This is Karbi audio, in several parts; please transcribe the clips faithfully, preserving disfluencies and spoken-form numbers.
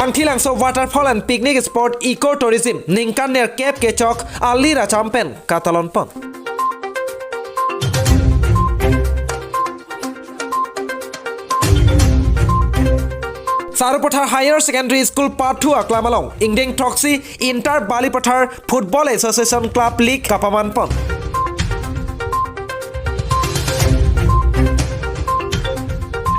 Kangthilangso Waterfall and Picnic Spot Eco Tourism ningkan nerkep kechok alir acham pen katalon pon. Sarupathar Higher Secondary School pathu aklam along ingdeng throksi Inter Balipathar Football Association Club League kapaman pon.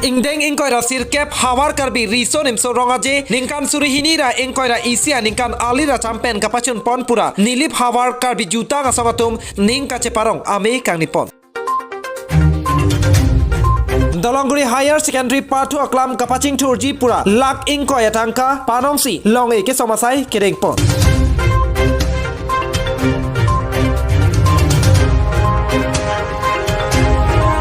Ingdeng ingkoi ra sirkep Havar Karbi Riso Nimso Rong Aje ningkan suri hini ra ingkoi ra isi aningkan alir acham pen kapachun pon pura Nilip Havar Karbi Jutang Asong atum ning kacheparong ame kangni pon. Dolongguri Higher Secondary pathu aklam kapachingthurji pura lakh ingkoi atangka panongsi long-e kesom asai kedeng pon.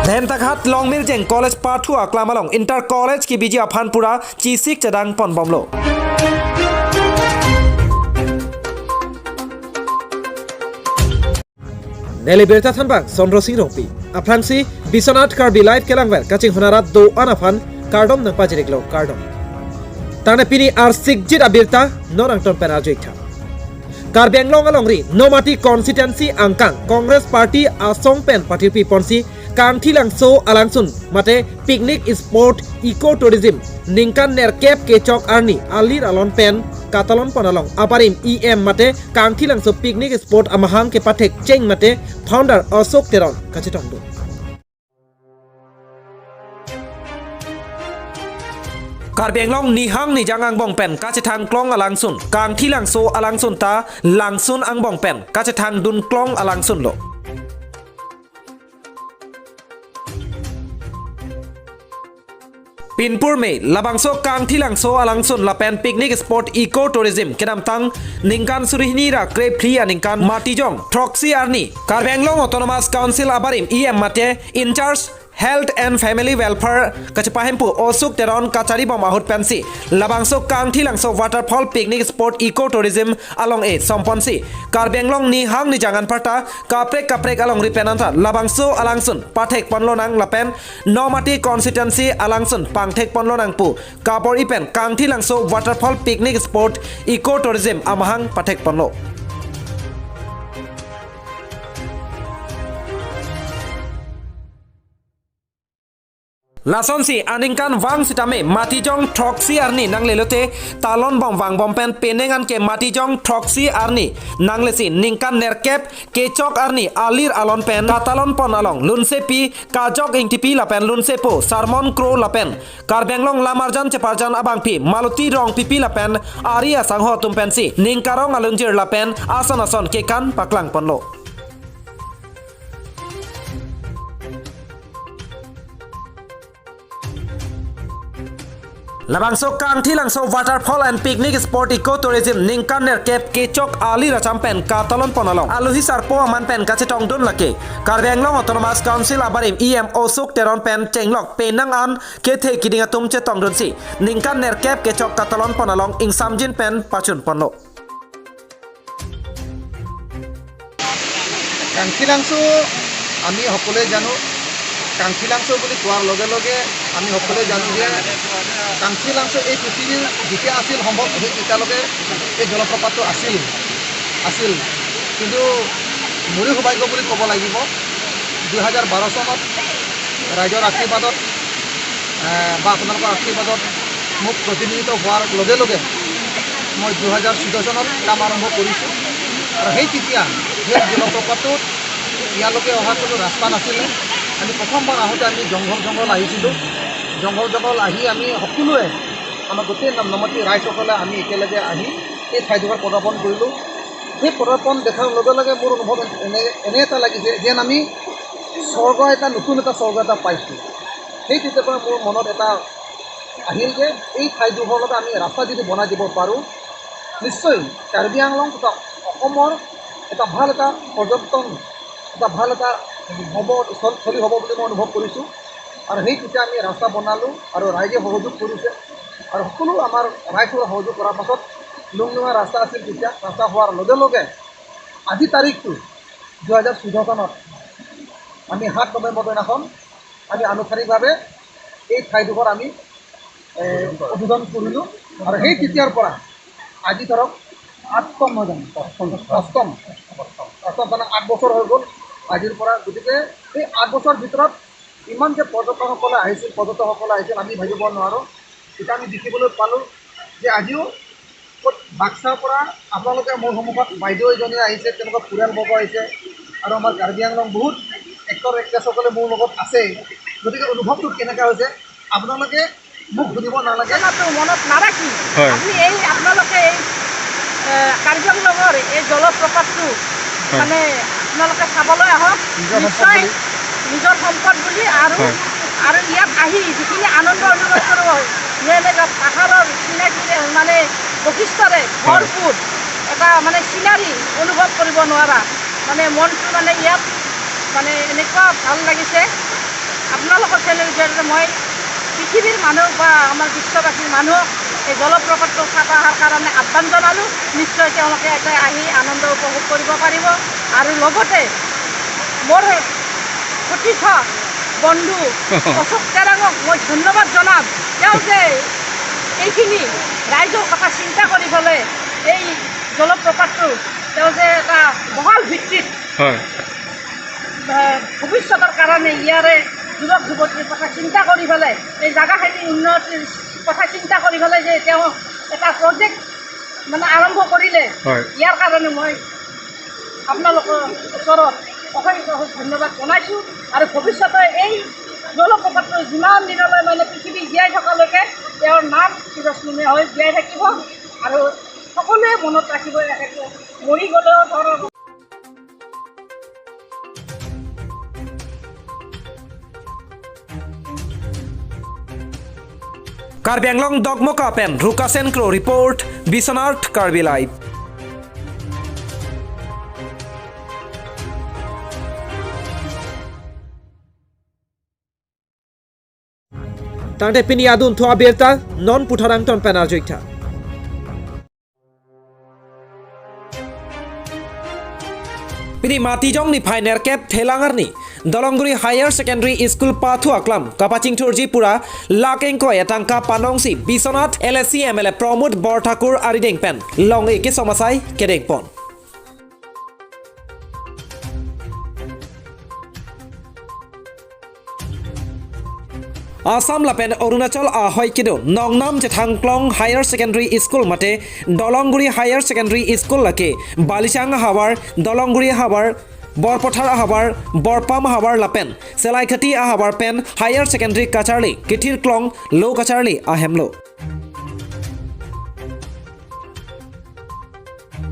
Dhenthakhat Longmirjeng College pathu aklam along Inter College kebiji aphan pura chisik chedang pon bomlo. Neli birta thanbang Sondro Sing Rongpi. Aphrangsi Biswanath Karbi Live kelangver kachinghon arat do-an aphan kardom nangpajiriklo, kardom. Tangte pini arsikjit abirta non angton pen arju-ik tha. Karbi Anglong alongri Nomati constituency angkang Congress Party asong pen pathirpi ponsi Kangthilangso alangsun mate picnic spot eco tourism ningkan nerkep kechok arni alir alon pen katalon pon along abarim E M mate Kangthilangso picnic spot amahang kepathek cheng mate founder Ashok Teron kachetongdun. Karbi Anglong nihang nijang angbong pen kachethang klong alangsun, Kangthilangso alangsun ta langsun angbong pen kachethang dun klong alangsun lo. Pinpur me labangso Kangthilangso alangsun lapen picnic spot eco tourism kedamtang ningkan suri hini ra krephli aningkan Matijong throksi arni Karbi Anglong Autonomous Council abarim E M mate in charge Health and Family Welfare kachepahemphu Ashok Teron kacharibom ahut pensi labangso Kangthilangso Waterfall Picnic Spot Eco Tourism along-e somponsi Karbi Anglong nihang nijang anparta kaprek kaprek alongri pen anta labangso alangsun pathek ponlonang lapen Nomati constituency alangsun pangthek ponlonang pu kabor-i pen Kangthilangso Waterfall Picnic Spot Eco Tourism amahang pathek ponlo. Lasonsi aningkan vang sitame Matijong throksi arni nanglelote talon bom vangbom pen penang anke Matijong throksi arni nanglesi ningkan nerkep kechok arni alir alon pen katalon pon along Lunsepi Kajok Ingtipi lapen Lunsepo Sarmon Kro lapen Karbi Anglong Lamarjan Cheparjan abangpi Maluti Rongpipi lapen ari asangho atum pensi ning karong alunjir lapen ason ason kekan paklang ponlo. Labangso Kangthilangso Waterfall and Picnic Spot Eco Tourism ningkan nerkep kechok alir acham pen katalon pon along aluhi sarpo aman pen kachetongdun lake Karbi Anglong Autonomous Council abarim E M Ashok Teron pen chenglok penang an kethe kiding atum chetongdunsi ningkan nerkep kechok katalon pon along ingsamjin pen pachun ponlo. কাংথিলাংছো আমি সকলোৱে জানো। কাংথিলাংছো বুলি কোৱাৰ লগে লগে আমি সকলোৱে জানো যে কাংথিলাংছো এই পৃথিৱীৰ যেতিয়া আছিল সম্ভৱ, সেই তেতিয়ালৈকে এই জলপ্ৰপাতটো আছিল, আছিল। কিন্তু মোৰে সৌভাগ্য বুলি ক'ব লাগিব, দুহেজাৰ বাৰ চনত ৰাইজৰ আশীৰ্বাদত, আহ, বা আপোনালোকৰ আশীৰ্বাদত মোক প্ৰতিনিধিত্ব হোৱাৰ লগে লগে মই দুহেজাৰ চৈধ্য চনত কাম আৰম্ভ কৰিছোঁ। আৰু সেই তেতিয়া সেই জলপ্ৰপাতটোত ইয়ালৈকে অহাৰ কোনো ৰাস্তা নাছিলে। আমি প্ৰথমবাৰ আহোঁতে আমি জংঘল জংঘল আহিছিলোঁ। জংঘল জংঘল আহি আমি সকলোৱে, আমাৰ গোটেই নাম-, নামতি ৰাইজসকলে আমি একেলগে আহি এই ঠাইডোখৰ প্ৰদৰ্শন কৰিলোঁ। সেই প্ৰদৰ্শন দেখাৰ লগে লগে মোৰ অনুভৱ এনে, এনে এটা লাগিছে যেন আমি স্বৰ্গ এটা, নতুন এটা স্বৰ্গ এটা পাইছোঁ। সেই তেতিয়াৰ পৰা মোৰ মনত এটা আহিল যে এই ঠাইডোখৰলৈকে আমি ৰাস্তা যদি বনাই দিব পাৰোঁ, নিশ্চয় কাৰ্বি আংলং তথা অসমৰ এটা ভাল এটা পৰ্যটন, এটা ভাল এটা হ'ব, স্থল-, স্থলী হ'ব বুলি মই অনুভৱ কৰিছোঁ। আৰু সেই তেতিয়া আমি ৰাস্তা বনালোঁ আৰু ৰাইজে সহযোগ কৰিছে। আৰু সকলো আমাৰ ৰাইজৰ সহযোগ কৰাৰ পাছত লুংলুঙা ৰাস্তা আছিল তেতিয়া, ৰাস্তা হোৱাৰ লগে লগে আজি তাৰিখটো দুহেজাৰ চৈধ্য চনত আমি সাত নৱেম্বৰ দিনাখন আমি আনুষ্ঠানিকভাৱে এই ঠাইডোখৰ আমি, এ, উদ্বোধন কৰিলোঁ। আৰু সেই তেতিয়াৰ পৰা আজি ধৰক অষ্টম নহয় জানো? অষ্টম। অষ্টম। অষ্টম, মানে আঠ বছৰ হৈ গ'ল আজিৰ পৰা। গতিকে এই আঠ বছৰ ভিতৰত ইমান যে পৰ্যটকসকলে আহিছিল, পৰ্যটকসকলে আহিছিল, আমি ভাবিব নোৱাৰোঁ। এতিয়া আমি দেখিবলৈ পালোঁ যে আজিও ক'ত বাক্সাৰ পৰা আপোনালোকে মোৰ সন্মুখত বাইদেউ এজনী আহিছে, তেওঁলোকৰ পৰিয়ালবৰ্গ আহিছে আৰু আমাৰ কাৰ্বি আংলং বহুত এক্টৰ এক্ট্ৰেছসকলে মোৰ লগত আছে। গতিকে অনুভৱটো কেনেকুৱা হৈছে আপোনালোকে মোক সুধিব নালাগে। ঘটনাটো মনত নাৰাখি হয়। আপুনি এই আপোনালোকে এই, এ, কাৰ্বি আংলঙৰ এই জলপ্ৰপাতটো হয়। মানে আপোনালোকে চাবলৈ আহক। নিজৰ সম্পদ নিশ্চয় বুলি। নিজৰ সম্পদ বুলি আৰু, হয়। আৰু ইয়াত আহি যিখিনি আনন্দ অনুভৱ কৰিব হয়, যে এনেকুৱা পাহাৰৰ চিনাকি মানে বৈশিষ্ট্যৰে হয়। ভৰপূৰ এটা মানে চিনাৰী অনুভৱ কৰিব নোৱাৰা, মানে মনটো মানে ইয়াত মানে এনেকুৱা ভাল লাগিছে। আপোনালোকৰ চেনেল জৰিয়তে মই পৃথিৱীৰ মানুহ বা আমাৰ বিশ্ববাসীৰ মানুহ এই জলপ্ৰপাতটো চাব অহাৰ কাৰণে আহ্বান জনালোঁ। নিশ্চয় তেওঁলোকে ইয়াতে আহি আনন্দ উপভোগ কৰিব পাৰিব। আৰু লগতে মোৰ সতীৰ্থ বন্ধু অশোক তেৰাঙক মই ধন্যবাদ জনাম। তেওঁ যে এইখিনি ৰাইজৰ কথা চিন্তা কৰি পেলাই এই জলপ্ৰপাতটো তেওঁ যে এটা বহল ভিত্তিত হয়। আহ, ভৱিষ্যতৰ কাৰণে ইয়াৰে যুৱক যুৱতীৰ কথা চিন্তা কৰি পেলাই, এই জাগাখিনিৰ উন্নতিৰ কথা চিন্তা কৰি পেলাই যে তেওঁ এটা প্ৰজেক্ট মানে আৰম্ভ কৰিলে, হয়। ইয়াৰ কাৰণে মই আপোনালোকৰ ওচৰত অশেষ অশেষ ধন্যবাদ জনাইছোঁ। আৰু ভৱিষ্যতে এই জলপ্ৰপাতটো যিমান দিনলৈ মানে পৃথিৱী জীয়াই থকালৈকে তেওঁৰ নাম চিৰস্মৰণীয় হৈ জীয়াই থাকিব। আৰু সকলোৱে মনত ৰাখিব, এনেকৈ মৰি গ'লেও ধৰক। Karbi Anglong Dokmoka pen Rukasen Kro report, Biswanath Karbi Live. Tangte pini adunthu abirta non puthot angton pen arjuitha. Pini Matijong niphai nerkep Thelang arni Dolongguri Higher Secondary School pathu aklam kapachingthurji pura lakh ingkoi atangka panongsi Biswanath L A C M L A Pramod Borthakur arideng pen long-e kesom asai kedengpon. Assam lapen Arunachal ahoi kedo Nongnam Chethangklong Higher Secondary School mate Dolongguri Higher Secondary School lake Balichang ahavar, Dolongguri ahavar, Borpathar ahavar, Borpam ahavar lapen Selaikhati ahavar pen Higher Secondary kacharli kethirklong lo kacharli ahemlo.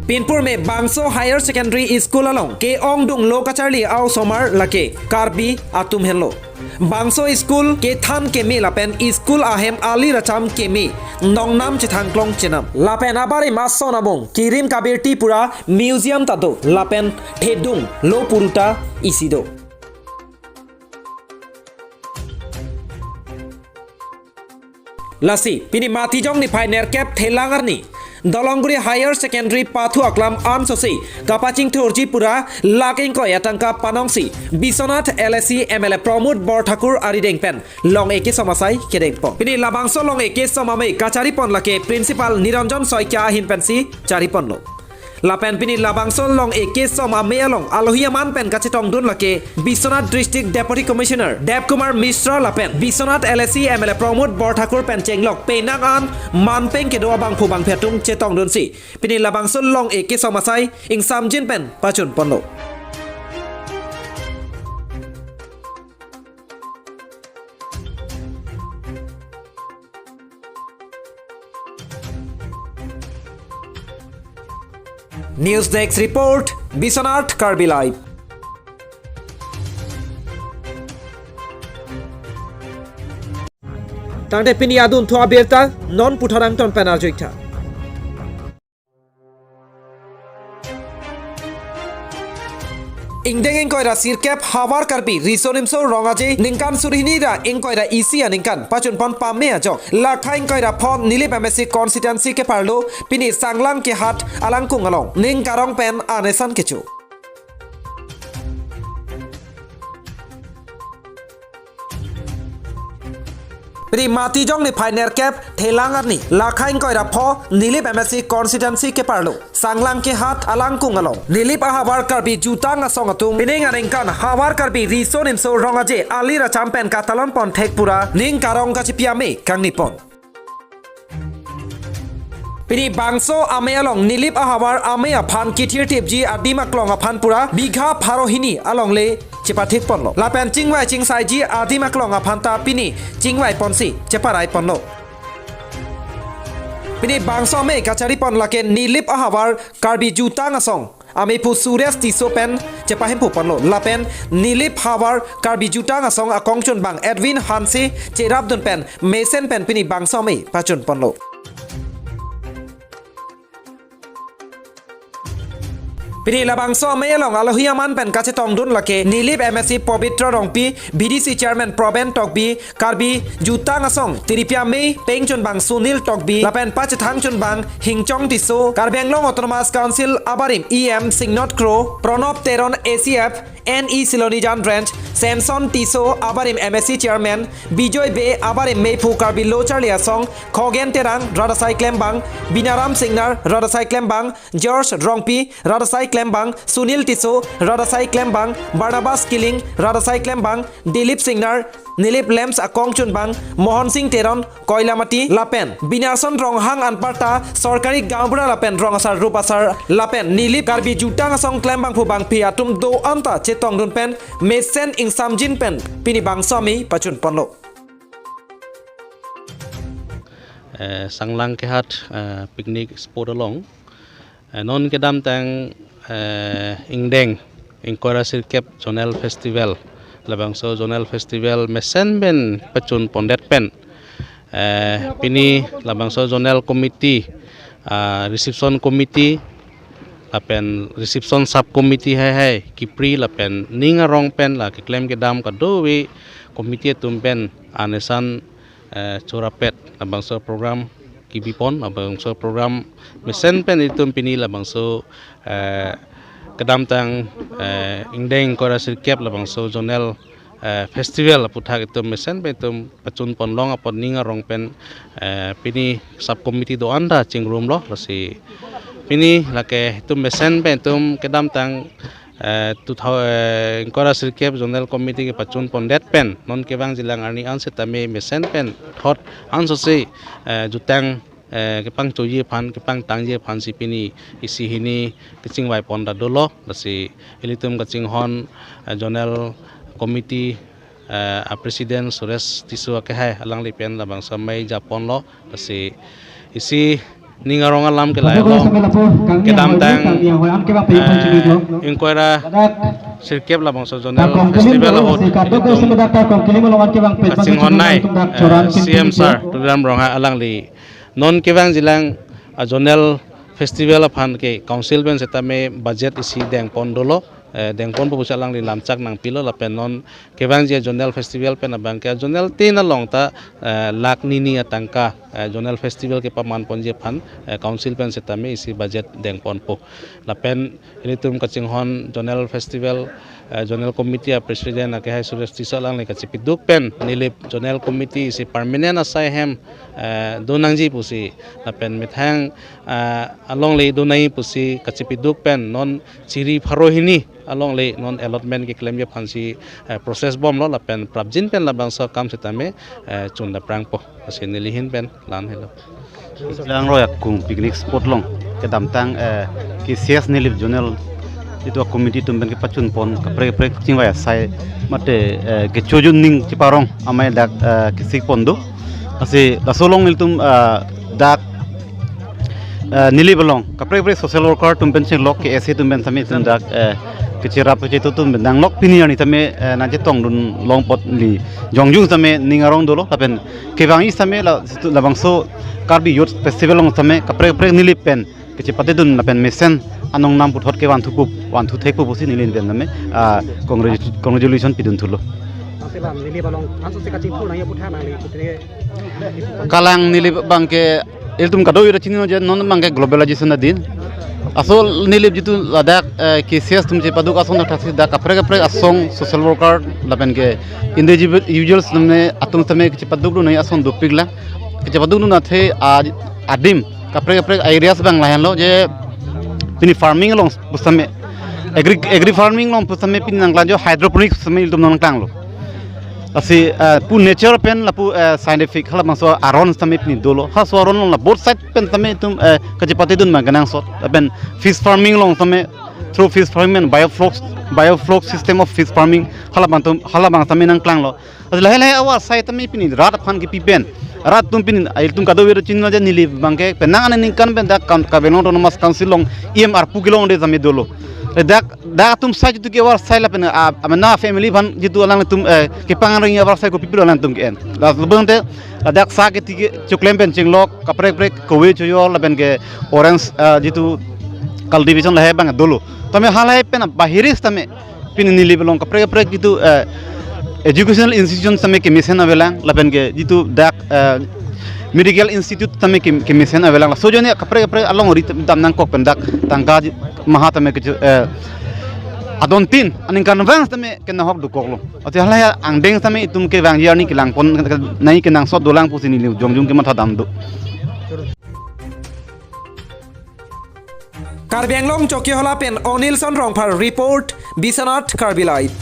Pinpur me bangso Higher Secondary School along ke-ongdung lo kacharli a-osomar lake Karbi atum henlo. Bangso school kethan keme lapen school ahem ali racham keme Nongnam Chethangklong chenam. Lapen abarim ason amung kirim kabirti pura museum ta do lapen thedung lo puruta isi do. Lasi, pini Matijong niphai nerkep Thelang arni Dolongguri Higher Secondary pathu aklam ansosi kapachingthurji pura lakh ingkoi atangka panongsi Biswanath L A C M L A Pramod Borthakur arideng pen long-e kesom asai kedengpon. Pini labangso long-e kesom amei kacharipon lake Principal Niranjan Saikia ahin pensi chariponlo. Lapen pini labangso long-e kesom amei along alohi aman pen kachetongdun lake Biswanath District Deputy Commissioner Deb Kumar Mishra lapen Biswanath L A C M L A Pramod Borthakur pen chenglok penang an manpeng kedo abangphu bangphi atum chetongdunsi pini labangso long-e kesom asai ingsamjin pen pachunponlo. News Desk Report, Biswanath Karbi Live. Tangte pini adunthu abirta non puthot angton pen arjuitha. Ingdeng ingkoi ra sirkep Havar Karbi Riso Nimso Rong Aje ningkan suri hini ra ingkoi ra isi aningkan pachunpon pame ajok lakha ingkoi ra phon Nilip M A C constituency kepharlo pini Sanglang Kehat alangkung along ning karong pen anesan kecho. Pini Matijong niphai nerkep Thelang arni, Lakhaing Koirapho, Nilip M A C constituency keparlo Sanglang Kehat alangkung along Nilip ahavar Karbi Jutang Asong atum pining aningkan havar Karbi riso nimso rong aje ali racham pen katalon pon thek pura ning karong kachipi amei kangni pon. Pini bangso amei along Nilip ahavar amei aphan kithir tipji adim aklong aphan pura bigha pharo hini alongle chepathik ponlo. Lapen chingvai chingsaiji adim aklong aphan ta pini chingvai ponsi cheparai ponlo. Pini bangso amei kachari pon lake Nilip ahavar Karbi Jutang Asong ameipu Suresh Tisso pen chepahemphu ponlo. Lapen Nilip havar Karbi Jutang Asong akongchunbang Edwin Hanse cherapdun pen mesen pen pini bangso amei pachun ponlo. Pini labangso amei along alohi aman pen kachetongdun lake Nilip M A C Pabitra Rongpi, B D C Chairman Proben Tokbi, Karbi Jutang Asong tiripi amei pengchunbang Sunil Tokbi, lapen pachethangchunbang Hingchong Tisso, Karbi Anglong Autonomous Council abarim E M Singnot Kro, Pranab Teron A C F, N E Silonijan Branch, Samson Tisso abarim M A C Chairman, Bijoy Bey abarim meiphu Karbi Lo Charli Asong, Khogen Terang rat asai klembang, Binaram Singnar rat asai klembang, George Rongpi rat asai klembang, Sunil Tisso rat asai klembang, Barnabas Killing rat asai klembang, Dilip Singnar, Nilip Lamps akongchunbang, Mohon Sing Teron Koilamati lapen Binarson Ronghang anparta sorkari gaonbura lapen rong asar rup asar lapen Nilip Karbi Jutang Asong klembangphu bangpi atum do-an ta chetongdun pen mesen ingsamjin pen pini bangso amei pachun ponlo. Eh, Sanglang Kehat, eh, picnic spot along, eh, non kedamtang, eh, ingdeng ingkoi ra sirkep Zonal Festival, labangso Zonal Festival mesen pen pachun pondet pen, eh, pini labangso Zonal Committee, ah, Reception Committee, lapen Reception Sub Committee haihai kipri lapen ning arong pen la keklem kedam kadokave committee atum pen anesan, eh, chorapet labangso program kebi pon, labangso program mesen pen itum pini labangso, eh, kedamtang, eh, ingdeng ingkoi ra sirkep labangso Zonal, eh, Festival aputhak itum mesen pen itum pachun ponlong apot ning arong pen, eh, pini sub committee do-an ta chingrumlo, lasi pini lake itum mesen pen itum kedamtang, eh, two thousand, eh, ingkoi ra sirkep Zonal Committee kepachun pondet pen non kevangjilang arni an setame mesen pen thot ansose, eh, jutang, eh, kepangchoji aphan, kepangtangji aphansi pini isi hini kachingvai pon ta dolo, lasi ilitum kachinghon, eh, Zonal Committee, eh, a President Suresh Tisso akehai alangli pen labangso amei japonlo, lasi isi ning arong alam kelang lo. Kedamtang, eh, ingkoi ra sirkep labangso Zonal Festival ahut itum kachinghon nei, eh, C M Sir Tuliram Ronghang alangli non kevangjilang a Zonal Festival aphan ke Council pen setame budget isi dengpon dolo, eh, dengponpo pusi alangli lamchak nangpilo lapen non kevangji a Zonal Festival pen abangke a Zonal tin along ta, eh, lakh hini atangka, eh, Zonal Festival kepaman ponji aphan, eh, Council pen setame isi budget dengponpo. Lapen ilitum kachinghon Zonal Festival, eh, Zonal Committee a President akehai Suresh Tisso alangli kachipiduk pen Nilip Zonal Committee isi permanent asai ahem, eh, donangji pusi lapen methang, eh, alongle donangji pusi kachipiduk pen non chiri pharo hini alongle non allotment keklemji aphansi, eh, process bomlo lapen prapjin pen labangso akam setame, eh, chun daprangpo. Lasi neli ahin pen la-an helo. Langro Yakung picnic spot along kedamtang, eh, ke C S Nilip Zonal itum a committee atum pen kepachun pon kaprek kaprek chingvai asai mate, eh, kechojun ning cheparong amei dak, eh, kesik pon do. Lasi laso along ilitum, eh, dak, eh, Nilip along kaprek kaprek social worker atum pen chenglok, K S A atum pen setame itum dak, eh, kecherap chetu atum pen nanglok pini arni setame, eh, nangchetongdun long apot neli jongjung setame ning arong dolo lapen kevangji setame la, labangso Karbi Youth Festival along setame kaprek kaprek Nilip pen kachepatedun lapen mesen anong nam puthot kevanthupo, vanthu thekpo pusi neli pen setame, ah, congratu-, congratulation pidun thulo. Nangselam Nilip along ansose kachingthur nangji aphuthak nangli putri. Kalang Nilip abangke ilitum kadokave ta chinilo je non abangke globalization adin. Aso neli jitu ladak, eh, K C S atum chepaduk ason thaksi dak kaprek kaprek asong social worker lapen ke individuals atum tame, atum tame chepaduk lo nai ason dopik lang. Chepaduk lo nathe a-, adim kaprek kaprek areas abang lahenlo je pini farming along pusitame agri, agri farming along pusitame pini nangklang jo hydroponics pusitame ilitum nangklanglo. Lasi, eh, pu nature pen lapu, eh, scientific halabangso aron sitame pini dolo. Halaso aron along la both side pen sitame itum, eh, kachepatedun abang kenangsot. Lapen fish farming along sitame through fish farming and biofloc, biofloc system of fish farming halabang atum, halabang sitame nangklanglo. Lasi lahai lahai avar asai tame pini rat aphan kepi pen, rat atum pini, ah, ilitum kadokave do chinilo je neli abang ke penang aningkan pen dak kam Karbi Anglong Autonomous Council along E M arpu kelongledet sitame dolo. Dak, dak atum asai jitu ke avar asai lapen, ah, amena family aphan jitu alangtum, eh, kepangring avar asai kopi pilo alangtum ke-en. Laso abang te, ah, dak sa keti kechoklem pen chenglok kaprek kaprek kove choyor lapen ke orange, ah, jitu cultivation lahai abang dolo. Tame halahai pen bahiri sitame pini neli along kaprek kaprek jitu, eh, educational institution sitame kemesen avelang lapen ke jitu dak, eh, medical institute sitame ke, kemesen avelang. Laso ajoine kaprek kaprek alongri dam nangkok pen dak tangka ji-, maha tame kecho, eh, adon tin aningkanvang sitame kenahok dokoklo. Ati halahai angdeng sitame itum kevangji arni kelangpon nai kenangsot dolang pusi neli jongjong kematha dam do. Karbi Anglong Chokihola pen Onilson Rongphar report, Biswanath Karbi Live.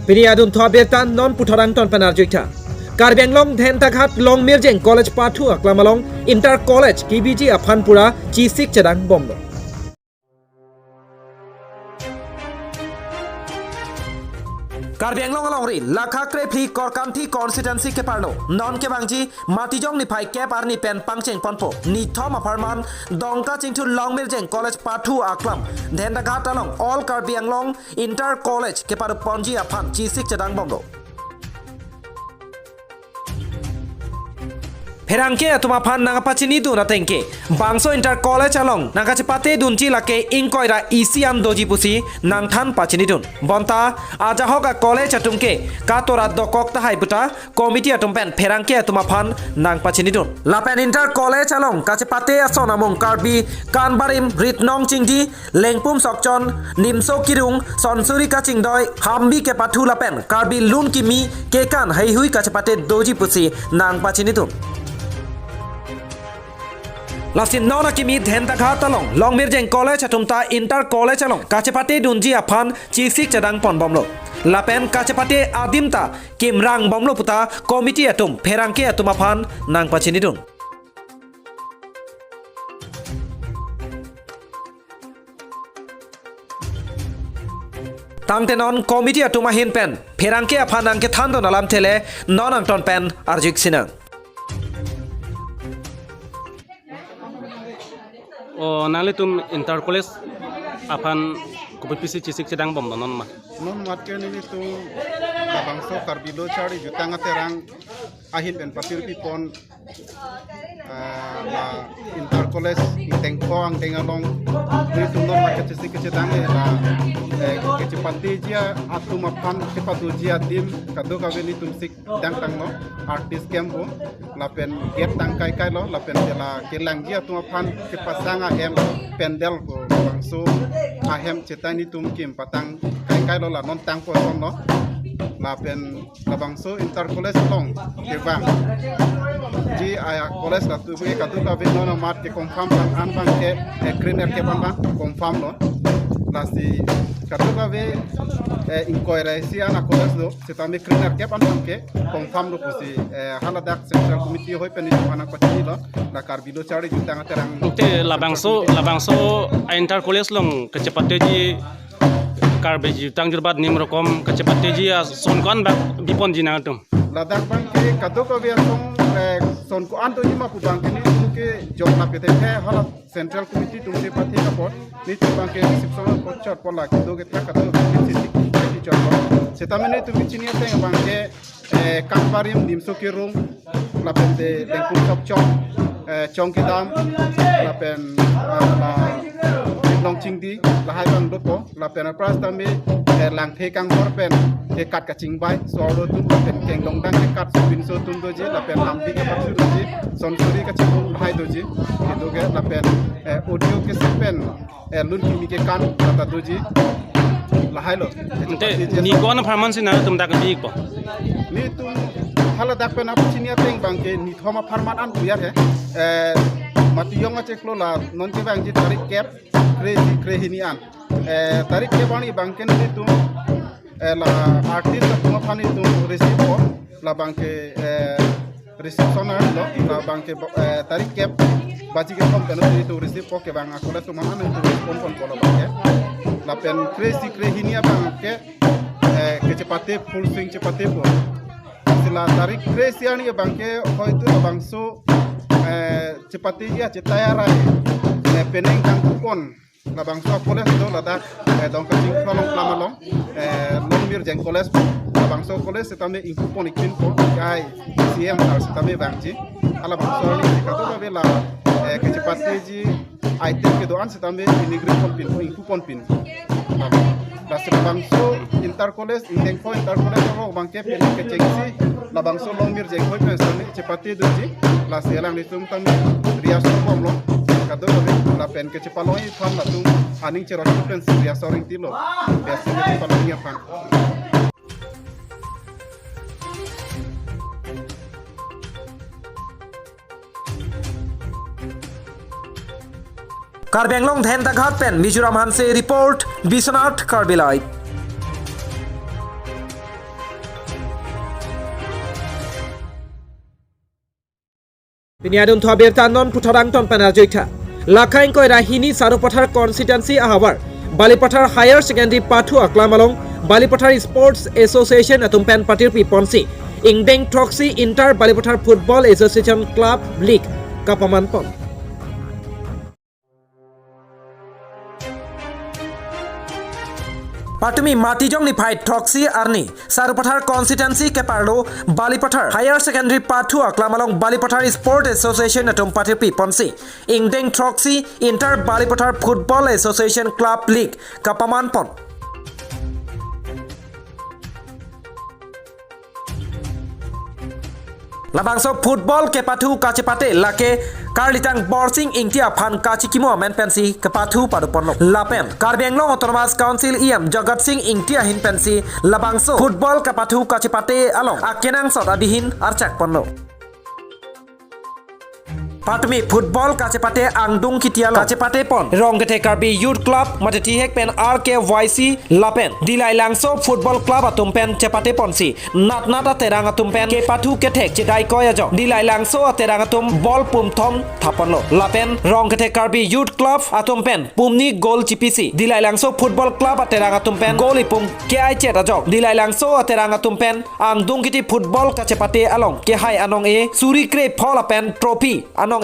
Pini adunthu abirta non puthot angton pen arjuitha. Karbi Anglong Dentaghat Longmirjeng College pathu aklam along Inter College kebiji aphan pura chisik chedang bomlo. Karbi Anglong alongri lakha krephli Korkanthi constituency keparlo non kevangji Matijong niphai kep arni pen pangcheng ponpo nithom apharman Dongka Chingthu Longmirjeng College pathu aklam Dentaghat along All Karbi Anglong Inter College keparuponji aphan chisik chedang bomlo. Pherangke atum aphan nangpachinidun atengke, bangso Inter College along nangkachepatedunji lake ingkoi ra isi an doji pusi nangthan pachinidun. Bonta ajahok a college atum ke katora dokok tahai puta committee atum pen pherangke atum aphan nangpachinidun. Lapen Inter College along kachepate ason amung Karbi Kanbarim, Ritnong Chingdi, Lengpum Sokchon, Nimso Kirung, Sonsuri Kachingdoi, Hambi Kepathu lapen Karbi Lun Kimi kekan heihui kachepate doji pusi nangpachinidun. Lasi non akimi Dentaghat along Longmirjeng College atum ta Inter College along kachepatedunji aphan chisik chedang ponbomlo. Lapen kachepate adim ta kimrang bomlo puta committee atum pherangke atum aphan nangpachinidun. Tangte non committee atum ahin pen pherangke aphan nangkethandun alamthe le non angton pen arjuik sinang. O, nanglitum Inter College aphan kopi pisi chisik chedang bomlo non ma? Non mat ke nelitum labangso Karbi Lo Charli Jutang Aterang ahin pen patir pipon, ah, la Inter College ingtengko angdeng along nelitum non mat kachesik kachedang, eh, la, eh, kachepateji atum aphan, chepatuji adim kadokave nelitum sik dangtanglo, artist camp pu, lapen gate tang kaikailo, lapen la kelangji atum aphan kepasang ahem, pandal pu, bangso ahem chetai nelitum kim patang kaikailo, la non tangpo asonlo. Lapen labangso Inter College along kevangji a college latu ke kadokave non amat ke confirm abang an abang ke, eh, green air ke abang abang confirm lo. Lasi kadokave, eh, ingkoi ra isi an a college lo, setame green air ke abang abang ke confirm lo pusi, eh, haladak Central Committee ahoi pen nelitum aphan nangpachinilo, la Karbi Lo Charli Jutang Aterang. Te labangso, labangso a Inter College along kachepateji Karbi Jutang Jurbat Nim Rokom kachepateji ason ko-an bak biponji nangtum? Ladak abang ke kadokave asong, eh, son ko-an doji ma pu abang ke nelitum ke jok lape te he hala Central Committee atum chepathek apot nelitum abang ke reception apot chot pola kedo ketha kadokave ke sisi ke chot pon. Setame nelitum kechini ateng abang ke, eh, Kanbarim, Nimso Kirung, lapen te Lengpum Sokchon, eh, Chongkedam, lapen, ah, la Ritnong Chingdi, lahai abang dopo, lapen aphrang tame, eh, Langthe Kanghor pen kekat kachingbai, so arlo atum lapen keng longdang kekat sopinso atum doji, lapen lampi kepathu doji, sonsuri kachingbai doji, kedo ke lapen, eh, audio cassette pen, eh, lun kimi kekan kata doji, lahai lo. Ante, ni ko-an apharman si nangtum dak kebi-ikpo? Netum haladak pen aphi chini ateng abangke nithom apharman an buyar he. Eh, mati yong acheklo la non kevangji tarik kep, kre-isi kre-hini an. Eh, tarik kep arni abangke netum, eh, la artist atum aphan netum receive-po, labangke, eh, reception arlo, labangke, eh, tarik kep baji kethom pen netum receive-po, kevang a-college atum an netum respond ponpo labangke. Lapen kre-isi kre-hini abangke, eh, kechepate full swing chepatepo. Si la tarik kre-isi arni abangke hoitu labangso, eh, chepateji achetayar ai, eh, penang kangkupon labangso a-college do ladak, eh, Dongkachingthong along, Plam along, eh, Longmir Jeng College, labangso college sitame ingkupon-ikpinpo, kai C M sir sitame vangji. Halabangso arni si kadokave la, eh, kechepateji item kedo-an sitame inigri ponpinpo, ingkuponpin. Lasi labangso inter college, ingdengpho inter college arlo abangke penang kechengsi labangso Longmir Jeng College pen sitame chepate doji, lasi alanglitum tame rehearsal bomlo, kadokave lapen kechepalongji aphan latum aning cherok pensi rehearsal ringtilo, besi kechepalongji aphan. Karbi Anglong Dhendaghat pen Mizoram Hanse report, Biswanath Karbi Live. Pini adunthu abirta non puthot angton pen arjuitha. Lake ingkoi ra hini Sarupathar constituency ahavar Balipathar Higher Secondary pathu aklam along Balipathar Sports Association atum pen patirpi ponsi ingdeng throksi Inter Balipathar Football Association Club League kapaman pon. Patumi Matijong niphai throksi arni Sarupathar constituency keparlo Balipathar Higher Secondary pathu aklam along Balipathar Sport Association atum patirpi ponsi ingdeng throksi Inter Balipathar Football Association Club League kapaman pon. Labangso football kepathu kachepate lake Karlitang Borsing Ingti aphan kachikimo amen pensi kepathu padoponlo. Lapen Karbi Anglong Autonomous Council E M Jagat Sing Ingti ahin pensi labangso football kepathu kachepate along akenangsot abihin archak ponlo. Patumi football kachepate angdung kiti along kachepate pon Rongkethe Karbi Youth Club mate thihek pen R K Y C lapen Dilailangso Football Club atum pen chepate ponsi natnat aterang atum pen kepathu kethek chedaikoi ajok Dilailangso aterang atum ball pumthom thaponlo. Lapen Rongkethe Karbi Youth Club atum pen pumni goal chipisi Dilailangso Football Club aterang atum pen goal ipum ke-ai chet ajok Dilailangso aterang atum pen angdung kiti football kachepate along kehai anong-e suri krepho lapen trophy anong-e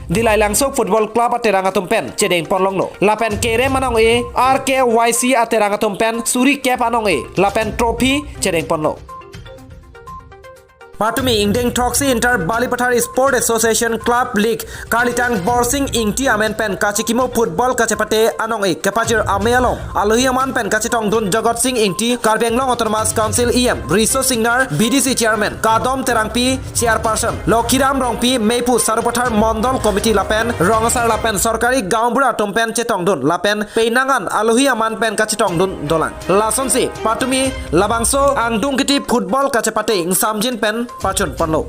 Dilailangso Football Club aterang atum pen chedeng ponlonglo. Lapen kerem anong-e R K Y C aterang atum pen suri kep anong-e lapen trophy chedeng ponlo. Patumi ingdeng throksi Inter Balipathar Sport Association Club League Karlitang Borsing Ingti amen pen kachikimo football kachepate anong-e kepajir ame along alohi aman pen kachetongdun Jagat Sing Ingti, Karbi Anglong Autonomous Council E M, Riso Singnar, B D C Chairman, Kadom Terangpi, Chairperson, Lokhiram Rongpi, Meiphu Sarupathar Mondol Committee lapen Rong Asar lapen Sorkari Gaonbura atum pen chetongdun lapen penang an alohi aman pen kachetongdun dolang. Lasonsi patumi labangso angdung kiti football kachepate ingsamjin pen pachun ponlo.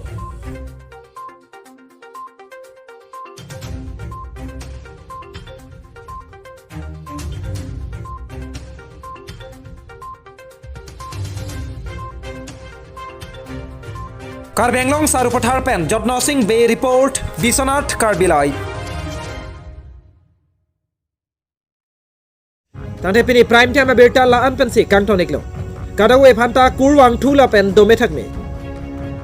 Karbi Anglong Sarupathar pen Jotno Sing Bey report, Biswanath Karbi Live. Tangte pini prime time abirta la-an pensi kangton-iklo. Kadokave aphanta kurvangthu lapen dome thakme.